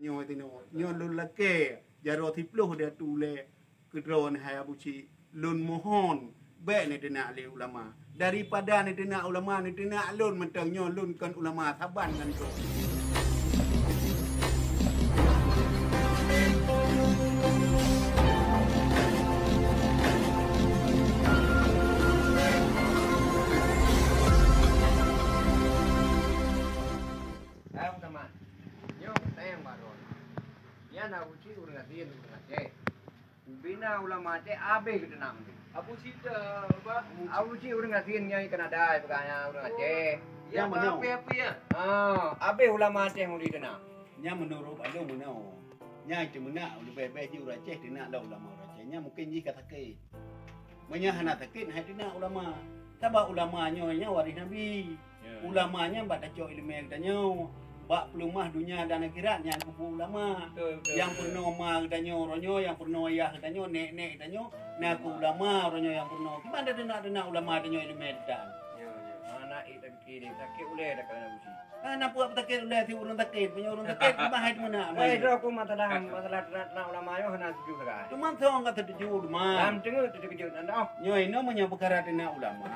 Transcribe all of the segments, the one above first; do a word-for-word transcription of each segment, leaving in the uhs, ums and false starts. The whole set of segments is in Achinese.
Nyoe tinoe, nyoe lôn lakée jaroe siploh di atu ulée keudroe hai Abu Cik. Lôn mohon, bék neuteunak lé ulama. Daripada neuteunak ulama, neuteunak lôn mantong nyoe lôn kon ulama saban ngon droe. Hai Abu Saman, nyoe peutanyaan baroe. Nyan Abu Cik ureuëng gasien ureuëng Aceh. Ubena ulama Aceh abéh geuteunak meuntri. Abu Cik, eh, apa? Abu Cik ureuëng gasien nyang Kanada, peugah nyan ureuëng Aceh. Ya, mana? Apa-apa ya? Ah, abéh ulama Aceh meuntri teunak. Nyan meunurot ulôn meunoe. Nyan teumeunak leubeh-leubeh jih ureuëng Aceh teunak lom ulama ureuëng Aceh. Nyan mungken jih ka sakét. Meunyoe hana sakét, hai teunak ulama. Sabab ulama nyoe nyan waréh Nabi. Ya. Ulama nyan bak tacok iéleumé geutanyoe. Bak peuleumah donya dan akhirat nyan keupeue ulama. Betul, betul, nyang betul. Peurunoe ma geutanyoe uroe nyoe, nyang peurunoe ayah geutanyoe, nék-nék geutanyoe, na keuh ulama uroe nyoe nyang peurunoe. Kiban teunak-teunak ulama tanyoe iéleumé teuh. Ya, ya. Mana ék Kini sakét ulée dah keuneuk uji. Ah, na peue sakét ulée si ureuëng sakét, meunyoe ureuëng sakét, bah hai teumeunak. Eh, droe ku masalah, masalah teunak-teunak ulama nyoe hana setuju sagai. Teuma soe ka setuju, teuma. Lam teungoh teukeujot nan dah. Nyoe inoe meunyoe peukara teunak ulama.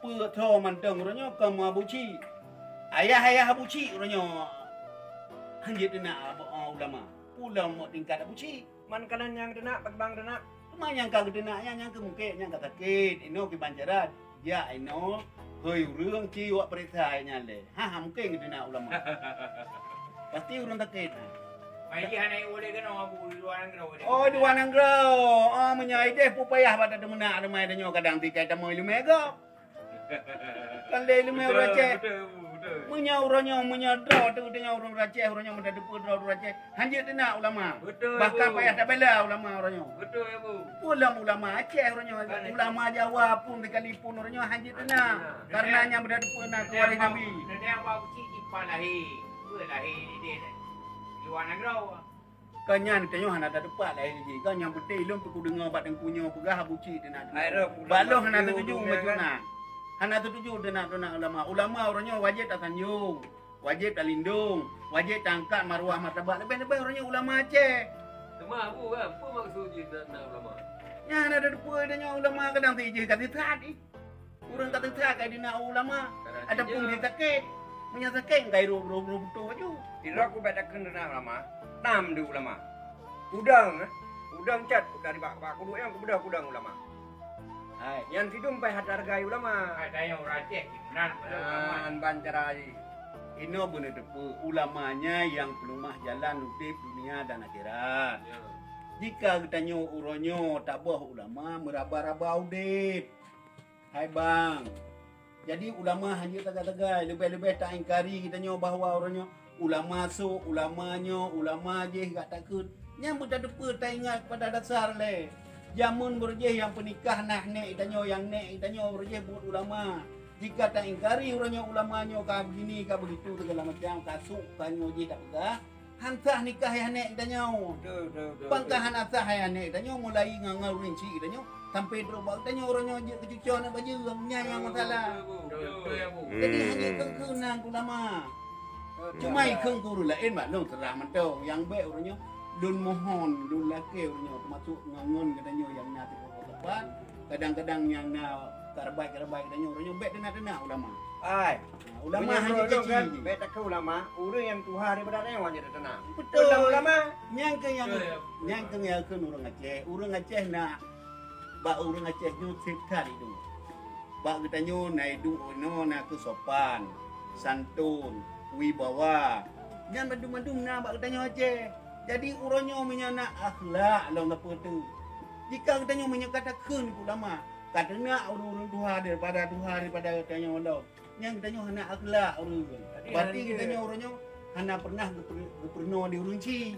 Peue tho mantong uroe nyoe ka meu Abu Cik. Ayah-ayah Abu Cik uroe nyoe. Hanjeuet teunak abu-, ulama. Pulang mok tingkat Abu Cik. Man kanan nyang teunak, bak bang teunak. Teuma nyang ka geuteunak nyan, nyang keu mungkét, nyang ka sakét. Inoe kiban cara, jak inoe, hôi ureuëng ci wak peuriksa nyan lé. Ha, ha, mungkén geuteunak ulama. Pasti ureuëng sakét. Mai jih hana ulée keunoe, Abu, di luwa nanggroe. Oh, di luwa nanggroe. Oh, meunyoe ideh pupayah bak tateumeunak teuma tanyoe kadang tikai tamong iéleumé gob. Kan lé iéleumé ureuëng Aceh. Betul, betul, betul. Meunyoe uroe nyoe, meunyoe droe teuh, tanyoe ureuëng Aceh, uroe nyoe meunan teupeue droe ureuëng Aceh, hanjeuet teunak ulama. Betul, bahkan Bu. Payah tabela ulama uroe nyoe. Betul, ya, Bu. Ulama, ulama Aceh uroe nyoe, kan, ulama Jawa pun sekalipun uroe nyoe hanjeuet teunak. Hanjeuet teunak. Karena nyang meunan teupeue na keu waréh Nabi. Teudeung bak uci jipat lahé. Peue lahé di, di luwa nanggroe. Ka nyan tanyoe hana tateupat lahé jih. Ka nyang peunteng lôn peukudeungoe bak teungku nyoe peugah Abu Cik teunak-teunak. Bak lôn hana teutuju meucuna. Hana teutuju teunak-teunak ulama. Ulama uroe nyoe wajéb tasanjong, wajéb talindong, wajéb taangkat maruah martabat leubeh-leubeh uroe nyoe ulama Aceh. Teuma Abu kan, peue maksud jih teunak ulama? Nyan hana tateupeue tanyoe ulama kadang si jih ka sisat ih. Ureuëng ka teuka ka dina ulama, ataupun di sakét. Meunyoe sakét, engkai roh-roh beutôi baju. Sidroe ku bèk takheun dina ulama, tam di ulama. Udang, eh? Udang cat dari bak, bak kuduk nyang kubeudôh udang ulama. Hai. Nyan sidum paih hargai ulama. Hai, dayang ureuëng Aceh, gimana? Nan ban cara jih. Inoe beuneuteupeu, ulama nyan nyang peuleumah jalan udép dunia dan akhirat. Ya. Jika geutanyoe uroe nyoe taboh ulama meuraba-raba udép, Hai bang, jadi ulama hanjeuet tagai-tagai, leubeh-leubeh taingkari geutanyoe bahwa uroe nyoe ulama sôk, ulama nyoe, ulama jéh gak takheun. Nyang beutateupeue taingat pada dasar lé. Jameun beureuh jéh nyang peunikah nah nék geutanyoe, nyang nék geutanyoe beureuh jéh buet ulama. Jika taingkari uroe nyoe ulama nyoe ka begini, ka begitu, segala macam, ka sôk, ka nyoe jéh tapeugah, Han sah nikah ayah nèk geutanyoe. Betul, betul, betul, betul. Bang ka hana sah ayah nèk geutanyoe, mulai ngon, ngon ureueng chik geutanyoe, sampai trok bak geutanyoe, uroe nyoe jeuet keu cucoe aneuk bajeueng, nyan nyang masalah. Betul, betul, betul, betul. Jadi, hmm, hana keu-keu nan ulama. Betul. Cuma ikheun keu ureueng laén, bak lôn seurah mantong. Nyang bèk uroe nyoe, lôn mohon, lôn lakèe uroe nyoe, teumasuk ngon, ngon geutanyoe nyang na sigoe-goe teumpat. Kadang-kadang nyang na karabat-karabat geutanyoe, uroe nyoe bèk teunak-teunak ulama. Ai. Ulama hana caci. Bèk takheun ulama, ureueng nyang tuha daripada tanyoe hana teunak. Betul. Ulama. Nyang keu nyang, betul, ya, nyang keu nyang kheun ureueng Aceh. Ureueng Aceh na, bak ureueng Aceh nyoe sép that idong. Bak geutanyoe na idong inoe na keusopan, santun, wibawa. Nyan mandum-mandum na bak geutanyoe Aceh. Jadi uroe nyoe meunyoe na akhlak lom sapeue teuh. Jika geutanyoe meunyoe ka takheun keu ulama, ka teunak ureueng-ureueng tuha daripada tuha daripada geutanyoe lom. Nyang geutanyoe hana akhlak ureueng. Jadi, berarti hana geutanyoe uroe nyoe hana pernah geuper-, geupeurunoe di ureueng chik.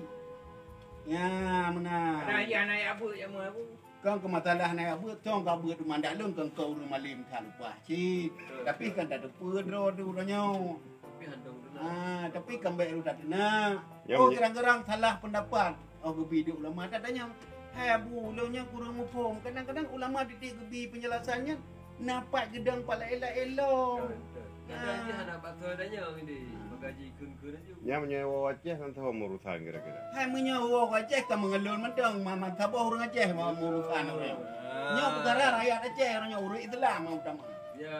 Nya, meunan. Ada ayah na jak beuet jak meu, Abu. Kan keu masalah na jak beuet, cong ka beuet rumandak lôn, kan keu ureueng malém that leupah cit. Betul, betul. Tapi kan tateupeue droe teuh uroe nyoe. Tapi hana teunak. Ah, tapi kan bèk rôh tateunak. Ya, oh, betul. Kadang-kadang salah pendapat. Oh, geubi di ulama tatanyong, "Hai Abu, ulôn nyoe kureueng muphom." Kadang-kadang ulama tieb-tieb geubi penjelasan nyan, na pat geudong pat laén-laén lom. Betul, betul. Kadang jih hana paksa tanyong ini, bagaji kun-kun aju. Nyan meunyoe woe Aceh, kan saboh meurusan kira-kira. Hai meunyoe woe Aceh ka meungeulon mantong, ma-, ma-, saboh ureueng Aceh ma-, meurusan ureueng. Ah. Nyoe peukara rakyat Aceh, nyoe ureueng Islam nyang utama. Ya.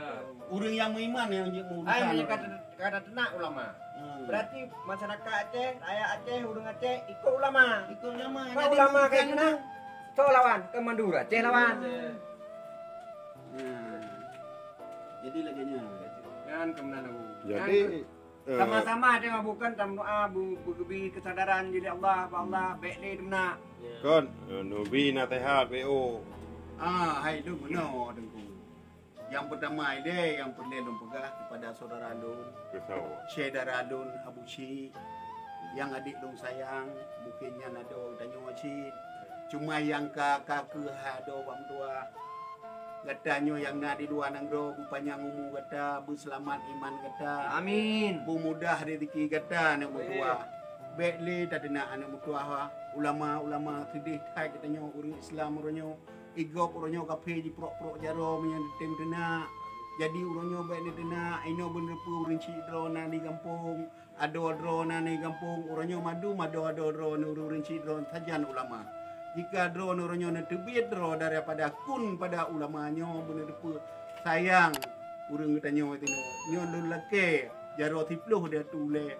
Ureueng nyang meuiman nyang jeuet meurusan. Hai meunyoe kata, kata teunak ulama. Hmm. Berarti masyarakat Aceh, rakyat Aceh, ureueng Aceh ikot ulama. Ikot ulama. Kalau ulama kayak gini, so lawan, ke Madura, Aceh lawan. Aceh. Nah, jadi lagèe nyan. Nyan keunan aku. Jadi, nyan, eh, sama-sama teuh bukan tameudoa bu-, beugeubri keusadaran jadi Allah, bak Allah, bèk lé deuna. Kon, eh, neubi naseuhat, B O. Ah, hai lôn meunoe Teungku. Nyang peutama ilèe nyang peureulèe lôn peugah keupada syedara lôn, syedara lôn Abu Syik, nyang adék lôn sayang, bukon nyan adoe geutanyoe cit. Cuma nyang ka, ka keuh hai adoe bak meutuah. Gata nyoe nyang na di luwa nanggroe, beupanyang umu gata, beuseulamat iman gata. Amin. Beumudah rezeki gata aneuk meutuah. Amin. Bèk lé tateunak aneuk meutuah, ulama-ulama seudeh that geutanyoe ureueng Islam uroe nyoe. Igop uroe nyoe kaphé jiprok-prok jaroe meunyoe teutem teunak. Jadi uroe nyoe bèk neuteunak, inoe beuneupeue ureueng chik droe na di gampông. Adoe droe na di gampông, uroe nyoe mandum adoe-adoe droe neu ureueng chik droe sajan ulama. Jika droe neu uroe nyoe neuteubiet droe daripada kun pada ulama nyoe beuneupeue sayang ureueng geutanyoe teunoe. Nyoe lôn lakèe jaroe siploh di ateueh ulèe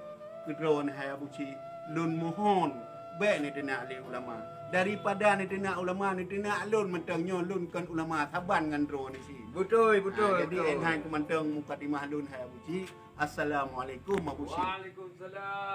keu droe hai Abu Chik. Lôn mohon bèk neuteunak lé ulama. Daripada neuteunak ulama, neuteunak lôn mantong nyoe lôn kon ulama saban ngon droe neu cit. Beutôi, beutôi, beutôi. Ha, jadi 'oh nyan keuh mantong mukadimah lôn hai Abu Chik. Assalamualaikum Abu Chik. Waalaikumsalam.